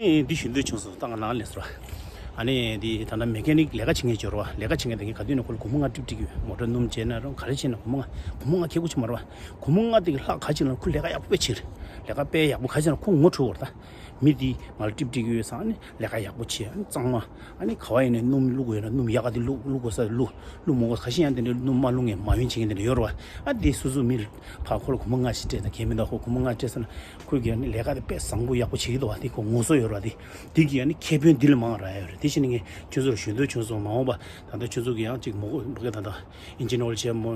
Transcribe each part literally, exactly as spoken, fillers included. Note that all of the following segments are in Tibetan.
ཨེ་འདི་ཞུ་འདོད་བྱུང་སོང་། ད་ང་ནང་ལས་སོ། ཨ་ནི་འདི་ད་ལྟ་མེ་ཀ་ནིག་ལས་ཀ་བྱེད་མཁན་ཅིག་ཡོད་རེད་བ། ལས་ཀ་བྱེད་མཁན་དེ་གིས་ག་དུས་ནས་ཁོ་ལ་སྒོར་མོ་ལྔ་སྤྲད་སྤྲད་ཀྱི་ཡོད། མོ་ཊ་སྣུམ་བྱས་ན་རུང་ག་རེ་བྱས་ན་སྒོར་མོ་ལྔ། སྒོར་མོ་ལྔ་ཁེ་གུ་ཅིག་མ་རེད་བ། སྒོར་མོ་ལྔ་དེ་གིས་ལྷག་ག་བྱས་ན་ཁོ་ལས་ཀ་ཡག་པོ་དཔེ་བྱེད་རེད། ལས་ཀ་དཔེ་ཡག་པོ་ག་བྱས་ན་ཁོ་ངོ་འཕྲོད་པ་རེད་ད། མི་དེ་ང་ལ་སྤྲད་སྤྲད་ཀྱི་ཡོད་ཙང་ཨ་ནི་ལས་ཀ་ཡག་པོ་བྱེད། ཨ་ནི་གཙང་མ། ཨ་ནི་ག་བ་ཡིན་ནའི་སྣུམ་བླུག་དགོས་ཡོད་ན་སྣུམ་ཡག་ག་དེ་བླུག་བླུག་དགོས་ས་བླུག་བླུག་མ་དགོས་ས། ཁ་ཤས་ཡང་དེ་འདྲའི་སྣུམ་མ་བླུག་མཁན་མ་ཡིན་བྱེད་མཁན་དེ་འདྲ་ཡོད་རེད་བ། ཨ་དེ་སོ་སོ་མི་ཕར་ཁོ་ལ་སྒོར་མོ་ལྔ་ཞིག་སྤྲད་ན་གལ་མི་འདུག་ཁོ་སྒོར་མོ་ལྔ་སྤྲད་སོང་ན་ཁོས་ཀྱིས་ཨ་ནི་ལས་ཀ་དེ་དཔེ་བཟང་པོ་ཡག་པོ་བྱེད་ཀྱི་འདུག་བ། དེ་ཁོ་ངོ་སོ་ཡོད་རེད་བ། དེ་དེ་གིས་ཨ་ནི་ཁེ་ཕན་འདི་ལས་མང་རག་ཡོད་རེད། དེ་བྱས་ནས་ངས་ཁྱོད་ཚོར་ཞུ་འདོད་བྱུང་སོང་། མ་འོངས་པ་ད་ལྟ་ཁྱོད་ཚོ་གིས་ཡང་ཅིག་མོ་གོ་ད་ལྟ་ཨིན་ཇིན་ཨོལ་ཆེན་མོ་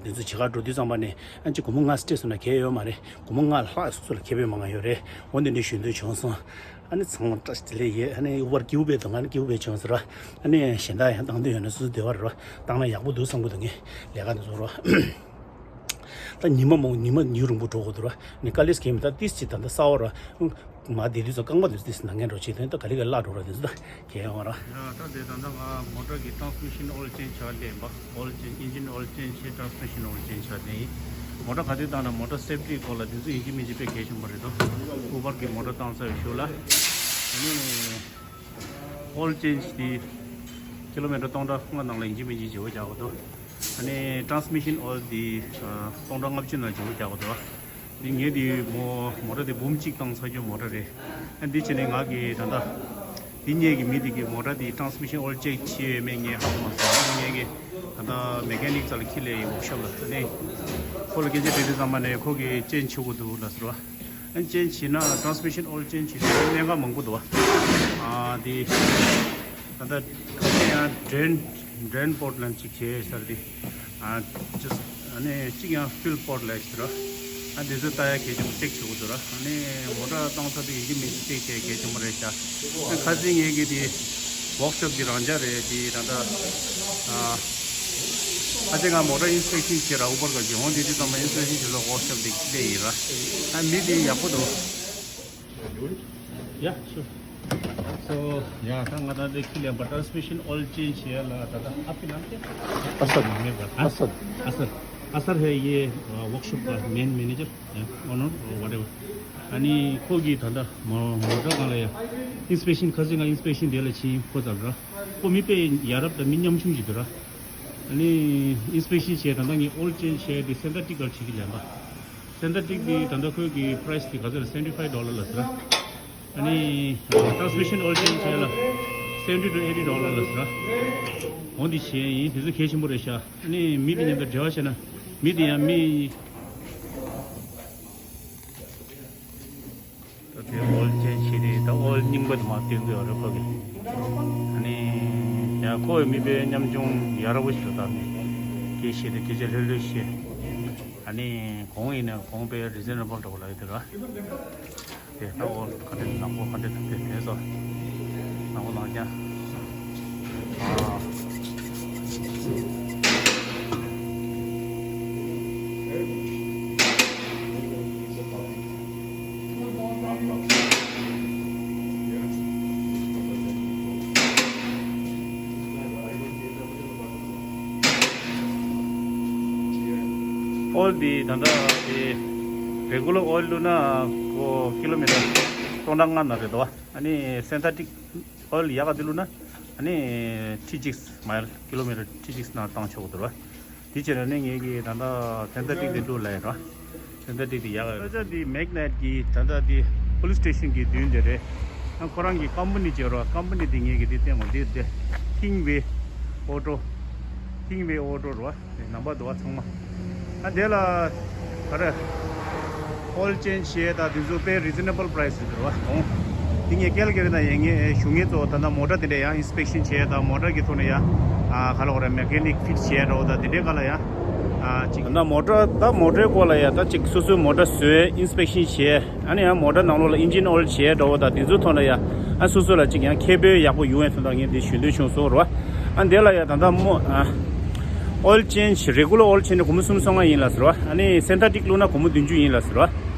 དེ་ཚོ་བྱེད་གར་འགྲོ་དུས་ཙམ་པ་ནས་ཨ་ཅིག་སྒོར་མོ་ལྔ་སྤྲད་སོང་ན་གལ་ཡོད་མ་རེད། སྒོར་མོ་ལྔ་ལྷག་སོ་སོ་ལ་ཁེ་ཕན་མང་ང་ཡོད་རེད། འོ་འདི་འདྲ་ཞུ་འདོད་བྱུང་སོང་། ཨ་ནི་ཚང་མ་བཀྲ་ཤིས་བདེ་ལེགས་ཡོད། ཨ་ནི་ཨུ་བར་སྐྱིད་པོ་བྱུང་སོང་། ཨ་ནི་གཞན་དག་ཡང་བཏང་འདོད་ཡོད་ན་སོ་སོ་བདེ་བ་རེད་བ། བཏང་ན་ཡག་པོ་འདུག་བསམ་གི་འདུག་ངས་ལས་ཀ་འདི་ཚོ་རོ། ད་ཉི་མ་མོ་ཉི་མ་ཉིན་རིང་པོ་འགྲོ་དགོས་འདུག་ར། ནི་དཀའ་ལས་ཁེལ་མི་ད་ཏིས་ཅི་ད་ད་ས་འོ་ར། མ་བདེ་དུས་ཚོ་རྐང་པ་དུས་ཏིས་ནང་ངན་འགྲོ་བྱེད་དོན་ད་ག་ལི་ག་བརླག་འགྲོ་ར་དུས་ཚོ་ད་གལ་ཡོང་བ་ར། ཡ་ད་དེ་ད་ད་ང་མོ་ཊ་གི་ཊཱན་སི་མི་ཤན་ཨོལ་ཅེན་ཇི་བྱ་ལེན་པ། ཨོལ་ཅེན་ཨིན་ཇིན་ཨོལ་ཅེན་ཇི་བྱེད། ཊཱན་སི་མི་ཤན་ཨོལ་ཅེན་ཇི་བྱ་ལེན་ཡིན། མོ་ཊ་ག་དུས་བཏང་ན་མོ་ཊ་སེབ་ཊི་སྐོར་ལ་དེ་ཚོ་ཡིན་གཅིག་མིན་གཅིག་དཔེ་གལ་ཆེན་པོ་རེད་དོ། ཨུ་བར་གི་མོ་ཊ་བཏང་ཚར་བའི་གཞུག་ལ། ཨ་ནི་ཨོལ་ཅེན་ཇི་དེ་ཀི་ལོ་མི་ཊར་སྟོང་ཕྲག་ལྔ་ནང་ལ་ཡིན་གཅིག་མིན་གཅིག་བརྗེ་པོ་རྒྱག་དགོས་འདུག་ཨ་ནི་ཊཱན་སི་མི་ཤན་ཨོལ་དེ་སྟོང་ཕྲག་ལྔ་བཅུ་ནང་བརྗེ་པོ་རྒྱག་དགོས་འདུག་འདི་ངས་དེ་མོ་མོ་ཊ་དེ་འབུམ་གཅིག་བཏང་ཚར་རྒྱུ་མོ་ཊ་རེད། ཨ་འདི་བྱས་ནས་ང་གི་ད་ལྟ་འདི་ངེད་ཀྱི་མི་དེ་གི་མོ་ཊ་དེ་ཊཱན་སི་མི་ཤན་ཨོལ་ཅེན་ཇི་བྱས་ཡོད་མེད་ངས་ཧ་གོ་མ་སོང་། ཨ་ངེད་ཀྱི་ད་ལྟ་མེ་ཀ་ནིག་རྩ་ལ་འཁྱེར་སླེབས་ཡིན། ཝོག་ཤོབ་ལ། ཨ་ནི་ཁོ་ལ་སྐད་ཆ་དྲིས་དུས་ཙམ་པ་ནས་ཁོ་གིས་ཅེན་ཇི་བྱེད་དགོས་འདུག་ལབ་ཟེར་བ། ཨ་ཅེན་ཇི་བྱས་ན་ཊཱན་སི་མི་ཤན་ཨོལ་ཅེན་ཇི་བྱས་ན་གནད་འགག་མང་པོ་འདུག་བ། ཨ་དེ་ད་ལྟ་ཁ་ཤས་ཡང་ཌྲེན་ཌྲེན་པོརཊ་ལབ་ཅིག་བྱས་ཚར་དེ། ཨ་ཅི་ཨ་ནི་གཅིག་ཡང་ཕིལ་པོརཊ་ལབ་ཅིག་ར། ཨ་དེ་ཚོ་ལྟ་ཡ་གལ་ཆེན་པོ་ཅེག་བྱེད་དགོས་འདུག་ར། ཨ་ནི་མོ་ཊ་བཏང་ཚར་དུས་ཡིན་གཅིག་མིན་གཅིག་ཅེག་བྱས་གལ་ཆེན་པོ་རེད་ཤག་ཨ་ཁ་སང་ངེད་ཀྱི་དེ་ཝོག་ཤོབ་དེ་རང་འཇགས་རེད། དེ་ད་ལྟ་ཨ་ཁ་སང་ང་མོ་ཊ་ཨིན་སི་པེག་ཤན་བྱས་ར། ཨུ་བར་ག་གི་འོང་དེ་དུས་ཙམ་པ་ཨིན་སི་པེག་ཤན་བྱེད་ལ་ཝོག་ཤོབ་དེ་སླེབས་ཡིན་ར། ཨ་མི་དེ་ཡག་པོ་འདུག Yeah, sure. So, yeah, ད་ང་ད་ལྟ་འཁྱེར་སླེབས་པ་ཊཱན་སི་མི་ཤན་ཨོལ་ཅེན་ཇི་བྱེད་ཡ་ལ་ད་ལྟ་ཨ་ཕི་ནང་ཨ་སར། མེད་པ། ཨ་སར། ཨ་སར། ཨ་སར་ཧེ་ཡེ་ཝོག་ཤོབ་ག་མེན་མེ་ནེ་ཇར། ཡ་ཨོ་ནར་ཝ་ཊེ་ཝར། ཨ་ནི་ཁོ་གིས་ད་ལྟ་མོ་མོ་ཊ་སྒང་ལ་ཡ་ཨིན་སི་པེག་ཤན་ཁ་སང་ང་ཨིན་སི་པེག་ཤན་དེ་ལ་ཕྱིན་ཁོ་ཙམ་ར། ཁོ་མི་དཔེ་ཡ་རབས་དང་མི་ཉམ་ཆུང་ཞིག་འདུག་ར། ཨ་ནི་ཨིན་སི་པེག་ཤན་བྱས་ད་ལྟ་ངས་ཨོལ་ཅེན་ཇི་བྱས་དེ་སན་ཐེ་ཊིག་ག་བྱེད་ཀྱི་ལབ་པ། སན་ཐེ་ཊིག་དེ་ད་ལྟ་ཁོའི་གི་པ་རའི་སི་དེ་ག་ཚོད་རེད། སེ་ཝན་ཊི་ཕའིབ་ཌོ་ལར་ལབ་ཟེར། ཨ་ནི་ཊཱན་སི་མི་ཤན་ཨོལ་ཅེན་ཇི་བྱས་ལ་སེ་ཝན་ཊི་ཊུ་ཨེ་ཊི་ཌོ་ལར་ལབ་ཟེར། འོ་འདི་བྱས་ཡིན། དེ་ཚོ་གལ་ཆེན་པོ་རེད་ཤག་ཨ་ནི་མི་དེ་མཉམ་དུ་འབྲེལ་བ་བྱས་ན་མི་དེ་ཡང་མི། ད་དེ་ཨོལ་ཅེན་ཇི་དེ་ད་ཨོལ་རྙིང་པ་དེ་མར་བཏོན་གྱི་ཡོད་རེད་ཁོ་གིས། ཨ་ནི་ཡང་ཁོ་ཡི་མི་དཔེ་ཉམ་ཆུང་ཡ་རབས་པོ་ཞིག་འདུག་ད་ནི་སྐད་བཤད་དེ་སྐད་ཆ་ལྷོད་ལྷོད་བཤད། ཨ་ནི་གོང་ཡིན་ན་གོང་དཔེ་རི་ཛན་ནེ་བལ་འདྲ་པོ་ལབ་ཡོད་དེ་ར། དེ་ལྟ་བུ་ག་འདྲ་ནག་པོ་ག་འདྲ་འདུག་དེ་དེ་ཚོ་ནག་པོ་ནག་རྐྱང་། ཨོལ་འདི་ད་ལྟ་དེ་རེ་གུ་ལར་ཨོལ་བླུགས་ན་ཁོ་ཀི་ལོ་མི་ཊར་སྟོང་ཕྲག་ལྔ་ནང་རེད་དོ། ཨ་ནི་སིན་ཐེ་ཊིག་ཨོལ་ཡག་ག་དེ་བླུགས་ན་ཨ་ནི་ཁྲི་གཅིག་མའིལ་ཀི་ལོ་མི་ཊར་ཁྲི་གཅིག་ནང་བཏང་ཆོག་གི་འདུག་ར། དེ་བྱས་ན་ནི་ངེད་ཀྱིས་ད་ལྟ་སིན་ཐེ་ཊིག་དེ་བླུགས་ལབ་ཡིན་ར། སིན་ཐེ་ཊིག་དེ་ཡག་ག་རེད། ས་ཆ་འདི་མེག་ནེཊ་གི་ད་ལྟ་འདི་པོ་ལིས་སི་ཊེ་ཤན་གྱི་མདུན་དེ་རེད། ཨ་ཁོ་རང་གི་ཀམ་པ་ནི་བྱས་ར། ཀམ་པ་ནི་དེ་ངེད་ཀྱིས་དེ་བསྟན་དགོས། འདི་དེ་ཀིང་ཝེ་ཨོ་ཊོ། ཀིང་ཝེ་ཨོ་ཊོ་ར། རྣམ་པ་འདུག་བ་ཚང་མ། ཨ་དེ་ལ་ག་རེ། ཨོལ་ཅེན་ཇི་བྱས་ད་དེ་ཚོ་དཔེ་རི་ཛན་ནེ་བལ་པ་རའི་སི་རེད་བ། འོང་། དེ་ངས་སྐད་ལ་སྐད་རེད་ན་ཡ་ངས་ཞུ་ངེས་གཙོ་བོ་ད་ལྟ་མོ་ཊ་དེ་འདྲ་ཡང་ཨིན་སི་པེག་ཤན་བྱས་ད་མོ་ཊ་གི་ཐོག་ནས་ཡ། ཨ་ག་ལ་འོ་ར་མེ་ཀ་ནིག་ཕིག་སི་བྱས་འགྲོ་ད་དེ་འདྲའི་ག་ལ་ཡ། ཨ་ཅིག་ད་ལྟ་མོ་ཊ་ད་མོ་ཊའི་སྐོར་ལ་ཡ་ད་ཅིག་སོ་སོའི་མོ་ཊ་བཟོས་ཨིན་སི་པེག་ཤན་བྱས། ཨ་ནི་ཡང་མོ་ཊ་ནང་ལོགས་ལ་ཨིན་ཇིན་ཨོལ་བྱས་འགྲོ་བ་དང་དེ་ཚོའི་ཐོག་ལ་ཡ། ཨ་སོ་སོ་ལ་ཅིག་ཡང་ཁེ་ཕན་ཡག་པོ་ཡོང་ཡ་དོན་དག་ངས་འདི་ཞུ་འདོད་བྱུང་སོང་རོ། ཨ་འདི་ལ་ཡ་ད་ལྟ་མོ་ཨ་ཨོལ་ཅེན་ཇི་རེ་གུ་ལར་ཨོལ་བྱས་ནས་སྒོར་མོ་སུམ་སོ་ལྔ་ཡིན་ལ་ཟེར་བ། ཨ་ནི་སེན་ཐེ་ཊིག་བླུགས་ན་སྒོར་མོ་བདུན་ཅུ་ཡིན་ལ་ཟེར་བ།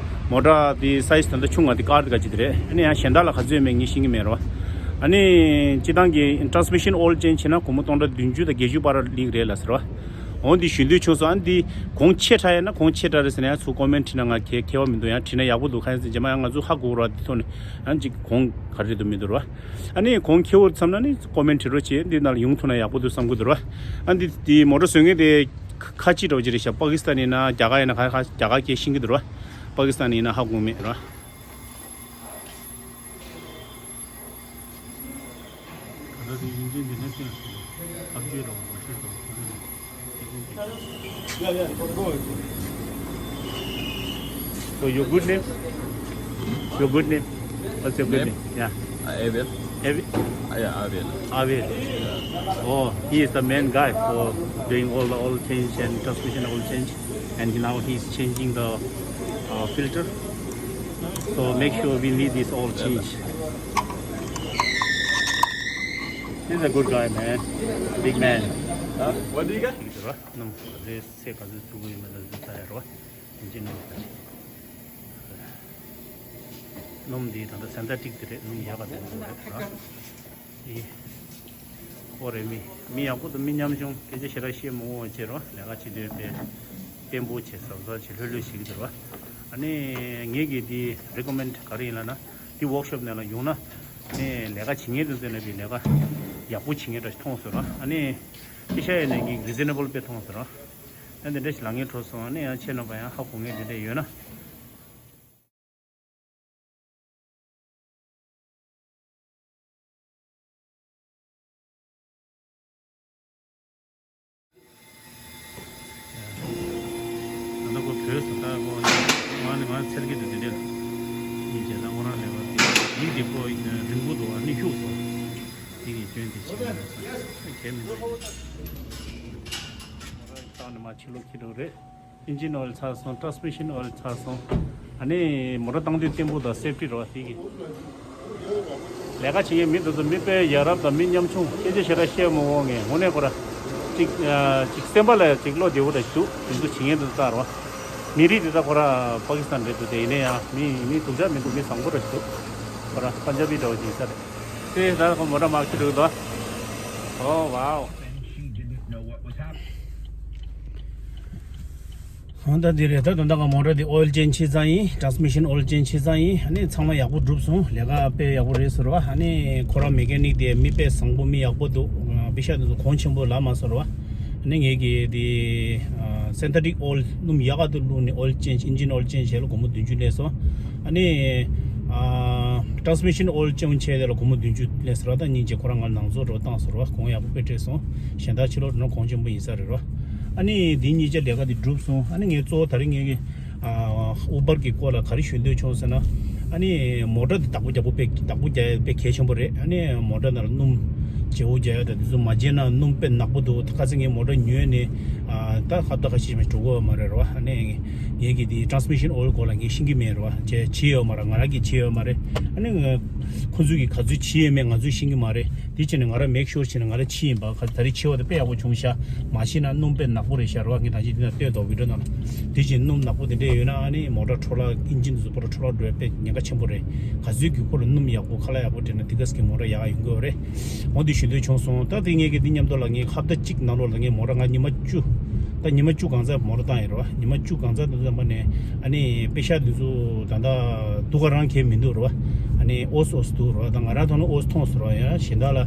མོ་ཊ་དེ་སའི་ཛི་ད་ལྟ་ཆུང་ང་དེ་ཀར་དེ་ག་ཅིག་དེ་རེད། ཨ་ནི་ཡང་གཞན་དག་ལ་ག་ཚོད་ཡོད་མེད་ངས་ཤེས་ཀྱི་མེད་རོ། ཨ་ནི་སྤྱི་བཏང་གི་ཊཱན་སི་མི་ཤན་ཨོལ་ཅེན་ཇི་བྱས་ན་སྒོར་མོ་སྟོང་ཕྲག་བདུན་ཅུ་དང་བརྒྱད་ཅུ་བར་སླེབས་རེད་ལ་ཟེར་བ། འོང་འདི་ཞུ་འདོད་བྱུང་སོང་། ཨ་ནི་འདི་གོང་ཆེ་དྲགས་ཡིན་ན། གོང་ཆེ་དྲགས་རེད་ཟེར་ན་ཡང་ཚུར་ཀོ་མེན་ཊི་བྲིས་ན་ང་ཁྱད་ཁྱད་པར་མི་འདུག་ཡང་བྲིས་ན་ཡག་པོ་འདུག་ཁ་ཡང་རྗེས་མ་ཡང་ང་ཚོ་ཧ་གོ་ར། འདི་ཐོག་ནས་ཡང་ཅིག་གོང་ག་རེ་རེད་འདུག་མི་འདུག་ར། ཨ་ནི་གོང་ཁེ་བོ་བསམ་ན་ནི་ཀོ་མེན་ཊི་བྲིས་རོགས་བྱེད། འདི་ནང་ལ་ཡོང་ཐུབ་ན་ཡག་པོ་འདུག་བསམ་གི་འདུག་ར། ཨ་འདི་འདི་མོ་ཊ་བཟོ་མཁན་དེ་ཁ་ཁ་ཅིག་འདྲ་བོ་ཅིག་རེད་ཤག་པ་ཀི་སི་ཐན་ཡིན་ན། རྒྱ་གར་ཡིན་ན། ཁ་ཁ་རྒྱ་གར་སྐད་ཤེས་ཀྱི་འདུག་ར། པ་ཀི་སི་ཐན་ཡིན་ན་ཧ་གོ་མེད་ར། So your good name? Your good name? What's your good name? Yeah. Uh, Abel. Abel? Uh, yeah, Abel. Abel. Oh, he is the main guy for doing all the oil change and transmission oil change, and he, now he's changing the uh, filter. So make sure we need this oil change. He's a good guy, man. Big man. Huh? What do you got? ར། སྣུམ་རེ་ཚེ་ག་ཚོད་བཙུགས་ཀྱི་ཡོད་མེད་ལ་གཟིགས་ས་ཡ་རོ། ཡིན་གཅིག་སྣུམ་ཟེར། སྣུམ་འདི་ད་ལྟ་སན་ཐེ་ཊིག་དེ་རེད། སྣུམ་ཡག་ག་དེ་རེད་ར། འདི་ཨོ་རེད། མི་མི་ཡག་པོ་དང་མི་ཉམ་ཆུང་སྐད་ཆ་ཞེ་དྲག་བཤད་མི་འོང་བ་བྱེད་རོ། ལས་ཀ་བྱེད་དུས་དཔེ་བརྟན་པོ་བྱེད། གཟབ་གཟབ་བྱེད། ལྷོད་ལྷོད་བྱེད་ཀྱི་འདུག་ར། ཨ་ནི་ངེད་ཀྱིས་འདི་རེ་ཀོ་མེན་ཊི་ག་རེ་ཡིན་ལབ་ན། འདི་ཝོག་ཤོབ་ནང་ལ་ཡོང་ན་ནི་ལས་ཀ་བྱེད་མཁན་དེ་ཚོ་ནས་འདི་ལས་ཀ་ཡག་པོ་བྱེད་མཁན་འདྲ་ཞིག་མཐོང་སོང་ར། ཨ་ནི་ཨེ་ཤ་ཡ་ནས་ངས་རི་ཛི་ནེ་བལ་དཔེ་མཐོང་སོང་ར། ཡང་དེ་འདྲ་ཞིག་ལངས་མཁན་འཕྲོད་སོང་། ཨ་ནི་ཡང་ཁྱེད་རྣམ་པ་ཡང་ཧ་གོ་མཁན་དེ་འདྲ་ཡོད་ན། ད་ལྟ་ཁོ་བྲོས་སོང་། ད་ཁོ་ང་ནི་ང་འཚེར་གྱི་འདུག་དེ་འདྲ་ཡིན་ཙང་ད་ཁོ་རང་ལས་ཀ་དེ་ཡིག་དེ་ཁོ་རིང་པོ་འདུག་ཨ་ནི་ཤུགས་སོང་། དེ་གི་སྐྱོན་དེ་བྱེད་ཀྱི་མེད་སོང་། གལ་མི་འདུག་ད་ནི་མ་ཕྱི་ལོགས་ཁྱེར་འགྲོ་རེད། ཨིན་ཇིན་ཨོ་ཡིལ་ཚར་སོང་། ཊ་རན་སི་མི་ཤན་ཨོ་ཡིལ་ཚར་སོང་། ཨ་ནི་མོ་ཊ་བཏང་དུས་བརྟན་པོ་དང་སེབ་ཊི་རོ་དེ་གི། ལས་ཀ་བྱེད་མཁན་མི་དེ་ཚོ་མི་དཔེ་ཡ་རབས་དང་མི་ཉམ་ཆུང་། སྐད་ཆ་ཞེ་དྲག་བཤད་མི་འོང་ངས། དངོས་གནས་ཁོ་ར་ཅིག་ཨ་ཅིག་སེམས་པ་ལ་ཅིག་བློ་བདེ་བོ་འདྲ་ཞིག་འདུག་དེ་ཚོ་བྱེད་མཁན་དེ་ཚོ་ལྟ་རོ། མི་རིགས་དེ་ད་ཁོ་ར་པ་ཀི་སི་ཐན་རེད་འདུག་དེ་ཡིན་ན་ཡང་མི་མི་སྡུག་ཅག་མི་འདུག་མི་བཟང་པོ་འདྲ་ཞིག་འདུག་ཁོ་ར་པན་ཇ་བི་འདྲ་བོ་ཅིག་ཡིན་ས་རེད། དེ་ད་ཁོ་མོ་ཊ་མར་ཁྱེར་འགྲོ་གི་འདུག་ཨོ་ཝའོ། ཧོན་ཌ་འདི་རེད། ད་དོན་དག་ག་མོ་ཊ་འདི་ཨོ་ཡིལ་ཅེན་ཇི་བྱས་ཙང་ཡིན། ཊ་རན་སི་མི་ཤན་ཨོ་ཡིལ་ཅེན་ཇི་བྱས་ཙང་ཡིན། ཨ་ནི་ཚང་མ་ཡག་པོ་གྲུབ་སོང་། ལས་ཀ་དཔེ་ཡག་པོ་རེད་ཟེར་བ། ཨ་ནི་ཁོ་རང་མེ་ཀེ་ནིག་དེ་མི་དཔེ་བཟང་པོ་མི་ཡག་པོ་འདུག་དཔེ་ཤ་དེ་ཚོ་གོང་ཆེན་པོ་ལབ་མ་ཟེར་བ། ཨ་ནི་ངེད་ཀྱིས་དེ་སིན་ཐེ་ཊིག་ཨོ་ཡིལ་སྣུམ་ཡག་ག་དེ་བླུགས་ནས་ཨོ་ཡིལ་ཅེན་ཇི་ཨིན་ཇིན་ཨོ་ཡིལ་ཅེན་ཇི་བྱས་ལ་སྒོར་མོ་བདུན་ཅུ་ལེན་སོང་། ཨ་ནི་ཨ་ཊ་རན་སི་མི་ཤན་ཨོ་ཡིལ་ཅེན་ཇི་བྱས་དེ་ལ་སྒོར་མོ་བདུན་ཅུ་ལེན་ཟེར་བ། ད་སྙིང་རྗེ། ཁོ་རང་ང་ལ་ནང་ཚོགས་འགྲོ་བཏང་ཟེར་བ། གོང་ཡག་པོ་དཔེ་སྤྲད་སོང་། གཞན་དག་ཕྱི་ལོགས་འགྲོ་ན་གོང་ཆེན་པོ་ཡིན་ས་རེད་རོ། ཨ་ནི་འདི་གཉིས་ཆ་ལས་ཀ་འདི་གྲུབ་སོང་། ཨ་ནི་ངས་གཙོ་བོ་ད་རེས་ངས་ཀྱི་ཨ་ཨུ་བར་གྱི་སྐོར་ལ་ག་རེ་ཞུ་འདོད་བྱུང་ཟེར་ན། ཨ་ནི་མོ་ཊ་འདི་བདག་པོ་རྒྱག་པོ་དཔེ་བདག་པོ་རྒྱག་དཔེ་གལ་ཆེན་པོ་རེད། ཨ་ནི་མོ་ཊ་ནང་ལ་སྣུམ་བརྗེ་པོ་རྒྱག་ཡ་དང་དེ་ཚོ་མ་བརྗེ་ན་སྣུམ་དཔེ་ནག་པོ་འདུག་ཁ་སང་ངས་མོ་ཊ་ཉོས་ནས་ཨ་ད་ཧབ་ཏ་ཁ་ཤས་ཤིག་འགྲོ་གི་ཡོད་མ་རེད་རོ། ཨ་ནི་ངས་ཀྱི་འདི་ཊ་རན་སི་མི་ཤན་ཨོ་ཡིལ་སྐོར་ལ་ངས་ཤེས་ཀྱི་མེད་རོ། བྱས་བྱས་ཡོད་མ་རེད། ང་རང་གིས་བྱས་ཡོད་མ་རེད། ཨ་ནི་ང་ཁོ་ཚོས་ཀྱི་ག་ཚོད་བྱས་ཡོད་མེད་ང་ཚོས་ཤེས་ཀྱི་མ་རེད། དེ་བྱས་ནས་ང་རང་མེག་ཤོར་བྱས་ནས་ང་རང་ཕྱིས་ཡིན་པ། ག་ད་རེས་ཕྱི་བ་དེ་དཔེ་ཡག་པོ་བྱུང་ཤག་མ་ཕྱིས་ན་སྣུམ་དཔེ་ནག་པོ་རེད་ཤག་རོ། ངས་ད་ཅི་འདི་ན་སྟོན་དོ་བི་ཌི་ཡོ་ནང་ལ། དེ་བཞིན་སྣུམ་ནག་པོ་དེ་འདྲས་ཡོད་ན་ཨ་ནི་མོ་ཊ་འཕྲོ་བརླག་ཨིན་ཇིན་དེ་ཚོ་པོ་ར་འཕྲོ་བརླག་འགྲོ་ཡ་དཔེ་ཉེན་ཁ་ཆེན་པོ་རེད། ག་ཚོད་ཀྱི་ཁོ་ལ་སྣུམ་ཡག་པོ་ཁ་ལག་ཡག་པོ་སྤྲད་ན་དེ་ག་ཙམ་གྱི་མོ་ཊ་ཡག་ག་ཡོང་གི་ཡོད་རེད། འོ་འདི་ཞུ་འདོད་བྱུང་སོང་། ད་དེ་ངས་ཀྱི་འདི་མཉམ་དུ་ལ་ངས་ཧབ་ཏ་གཅིག་ནང་ལོགས་ལ་ངས་མོ་ཊ་ང་ཉི་མ་བཅུ། ད་ཉི་མ་བཅུ་གང་ཚ་མོ་ཊ་བཏང་ཡོད་རེད་བ། ཉི་མ་བཅུ་གང་ཚ་དེ་ཚོ་ཙམ་པ་ནས་ཨ་ནི་པེ་ཤ་དེ་ཚོ་ད་ལྟ་སྡུག་ག་རང་གས་མི་འདུག་རེད་བ། ཨ་ནི་ཨོས་ཨོས་འདུག་རེད་བ། ད་ང་རང་ཐོག་ནས་ཨོས་མཐོང་སོང་རེད་བ། ཡང་གཞན་དག་ལ་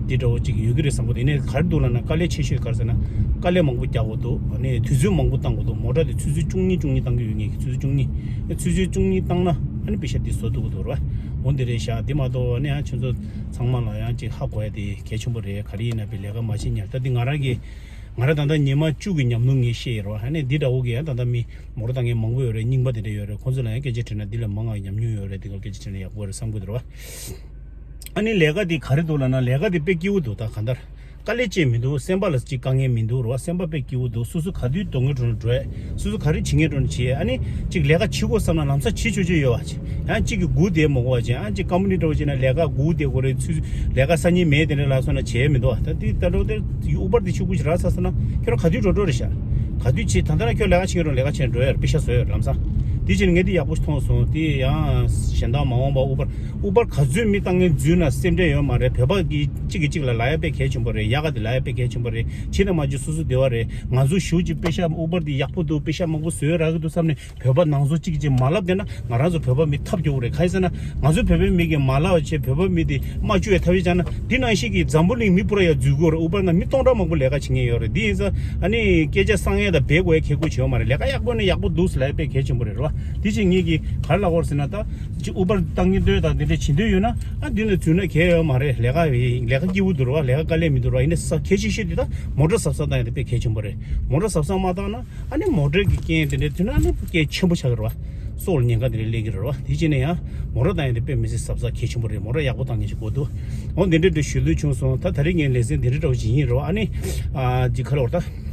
འདི་འདྲ་བོ་ཅིག་ཡོད་ཀྱི་རེད་བསམ་གི་འདུག་ཡིན་ནའི་ག་རེ་འདུག་ལབ་ན་དཀའ་ལས་ཆེ་ཤོས་ག་རེ་ཟེར་ན། དཀའ་ལས་མང་པོ་རྒྱག་དགོས་འདུག་ཨ་ནི་དུས་ཚོད་མང་པོ་བཏང་དགོས་འདུག་མོ་ཊ་དེ་ཆུ་ཚོད་བཅུ་གཉིས་བཅུ་གཉིས་བཏང་གི་ཡོད། ངེད་ཀྱིས་ཆུ་ཚོད་བཅུ་གཉིས། ཨ་ཆུ་ཚོད་བཅུ་གཉིས་བཏང་ན་ཨ་ནི་པེ་ཤ་འདི་བཟོ་ཐུབ་ཀྱི་འདུག་རེད་བ། འོ་འདི་རེད་ཤག་འདི་མ་གཏོགས་ཨ་ནི་ཡང་ཁྱོད་ཚོ་ཚང་མ་ལ་ཡང་ཅིག་ཧ་གོ་ཡ་དེ་གལ་ཆེན་པོ་རེད། ག་རེ་ཡིན་ན་པའི་ལས་ཀ་མ་བྱེད་ཉལ། ད་འདི་ང་རང་གི་ང་རང་ད་ལྟ་ཉི་མ་བཅུ་གི་ཉམས་མྱོང་ངས་བཤད་ཡོད་རེད་བ། ཨ་ནི་འདི་འདྲ་བོ་གི་ཡང་ད་ལྟ་མི་མོ་ཊ་བཏང་མཁན་མང་པོ་ཡོད་རེད། རྙིང་པ་དེ་འདྲ་ཡོད་རེད། ཁོང་ཚོ་ལ་ཡང་སྐད་ཆ་དྲིས་ན་འདི་ལས་མང་བ་ཉམས་མྱོང་ཡོད་རེད། འདི་ག་སྐད་ཆ་དྲིས་ན་ཡག་པོ་རེད་བསམ་གི་འདུག་རེད་བ། ཨ་ནི་ལས་ཀ་འདི་ག་རེ་འདུག་ལབ་ན་ལས་ཀ་འདི་དཔེ་སྐྱིད་པོ་འདུག་ད་གང་ལྟར་དཀའ་ལས་ཅིག་མི་འདུག་སེམས་པ་ལ་ཅིག་དཀའ་ངལ་མི་འདུག་རེད་བ། སེམས་པ་དཔེ་སྐྱིད་པོ་འདུག་སོ་སོ་ག་དུས་འགྲོ་དགོས་འགྲོ་ན་འགྲོ་ཡ། སོ་སོ་ག་རེ་བྱེད་ངེས་འགྲོ་ན་བྱེད་ཡ། ཨ་ནི་ཅིག་ལས་ཀ་བྱེད་དགོས་བསམ་ན་ལམ་སང་བྱེད་ཆོག་ཆོག་ཡོད་བ། ཡང་གཅིག་གིས་སྒུག་བསྡད་མི་དགོས་པ་བྱས། ཡང་གཅིག་ཀམ་པ་ནི་འདྲ་བོ་བྱས་ན་ལས་ཀ་སྒུག་བསྡད་དགོས་རེད། ཚུ་ལས་ཀ་སང་ཉིན་མེད་དེ་འདྲ་ལབ་སོང་ན་བྱས་མི་འདུག་ད་འདི་ལྟ་འགྲོ་དེར་ཨུ་བར་འདི་ཤུགས་ཀུ་ཞིག་རག་ཚར་སོང་ན་ཁྱོད་རང་ག་དུས་འགྲོ་འགྲོ་རེད་ཤག་ག་དུས་བྱེད། ད་ལྟ་རང་ཁྱོད་ལས་ཀ་བྱེད་རོགས། ལས་ཀ་བྱེད་འགྲོ་ཡ་རེད། པེ་ཤ་བཟོ་ཡ་རེད་ལམ་སང་། དེ་བྱས་ནས་ངས་འདི་ཡག་པོ་མཐོང་སོང་། དེ་ཡང་གཞན་དག་མ་འོངས་པ་ཨུ་པར་ཨུ་པར་ག་ཚོད་མི་བཏང་མཁན་འཛུལ་ན་སེམས་ཁྲལ་ཡོད་མ་རེད། བོད་པ་གི་གཅིག་གིས་གཅིག་ལ་ལབ་ཡ་དཔེ་གལ་ཆེན་པོ་རེད། ཡག་ག་དེ་ལབ་ཡ་དཔེ་གལ་ཆེན་པོ་རེད། ཕྱི་ནས་མ་འཇུ་སོ་སོ་བདེ་བ་རེད། ང་ཚོ་ཞུ་ཅིག་པེ་ཤ་ཨུ་པར་འདི་ཡག་པོ་འདུག་པེ་ཤ་མང་པོ་བཟོས་རག་གི་འདུག་བསམ་ནས་བོད་པ་ནང་ཚོ་གཅིག་གིས་གཅིག་མ་ལབ་བསྡད་ན་ང་རང་ཚོ་བོད་པ་མི་ཐབས་སྐྱོ་བོ་རེད། ག་ཡིན་ཟེར་ན་ང་ཚོ་བོད་པའི་མི་གིས་མ་ལབ་བྱས་བོད་པ་མི་དེ་མ་བཅོས་ཐབས་ཤེས་བྱས་ན། འདི་ནང་བཞིན་གྱི་འཛམ་བུ་གླིང་མི་པུ་ར་ཡ་འཛུལ་དགོས་རེད། ཨུ་པར་ནང་མི་སྟོང་ཕྲག་མང་པོ་ལས་ཀ་བྱེད་མཁན་ཡོད་རེད། འདི་ཡིན་ཙང་ཨ་ནི་སྐད་ཆ་གསང་ཡས་དང་སྦས་དགོས་ཡ་ཁེ་ཁུར་བྱེད་ཡོད་མ་རེད། ལས་ཀ་ཡག་པོ་ནི་ཡག་པོ་འདུག་ཟེར་ལབ་ཡ་དཔེ་གལ་ཆེན་པོ་རེད་རེད་བ། འདི་བྱས་ངེད་ཀྱིས་ག་རེ་ལབ་དགོས་རེད་ཟེར་ན། ད་ཅིག་ཨུ་པར་བཏང་མཁན་འདོད་དང་དེ་འདྲ་བྱེད་འདོད་ཡོད་ན་ཨ་འདི་ནས་འཛུལ་ན་གལ་ཡོད་མ་རེད། ལས་ཀ་ལས་ཀ་སྐྱིད་པོ་འདུག་རེད་བ། ལས་ཀ་དཀའ་ལས་མི་འདུག་རེད་བ། ཡིན་ན་ས་གལ་ཆེ་ཤོས་འདི་ད་མོ་ཊ་གཟབ་གཟབ་བཏང་ཡ་དེ་དཔེ་གལ་ཆེན་པོ་རེད། མོ་ཊ་གཟབ་གཟབ་མ་བཏང་ན་ཨ་ནི་མོ་ཊ་གི་རྐྱེན་དེ་འདྲའི་དུས་ན་ཨ་ནི་རྐྱེན་ཆེན་པོ་ཆགས་ཀྱི་རེད་བ། སྲོག་ལ་ཉེན་ཁ་དེ་འདྲ་སླེབས་ཀྱི་རེད་བ། དེ་བྱས་ན་ཡང་མོ་ཊ་བཏང་ཡ་དེ་དཔེ་མི་སྲིད་གཟབ་གཟབ་གལ་ཆེན་པོ་རེད། མོ་ཊ་ཡག་པོ་བཏང་མཁན་ཞིག་དགོས་འདུག་འོ་འདི་འདྲ་འདྲ་ཞུ་འདོད་བྱུང་སོང་། ད་ད་རེས་ངའི་ལེ་ཚན་འདི་འདྲ་འདྲ་བོ་ཞིག་ཡིན་རེད་བ། ཨ་ནི་ཨ་ཅིག་ག་རེ་ལབ་དགོས་རེད་ད།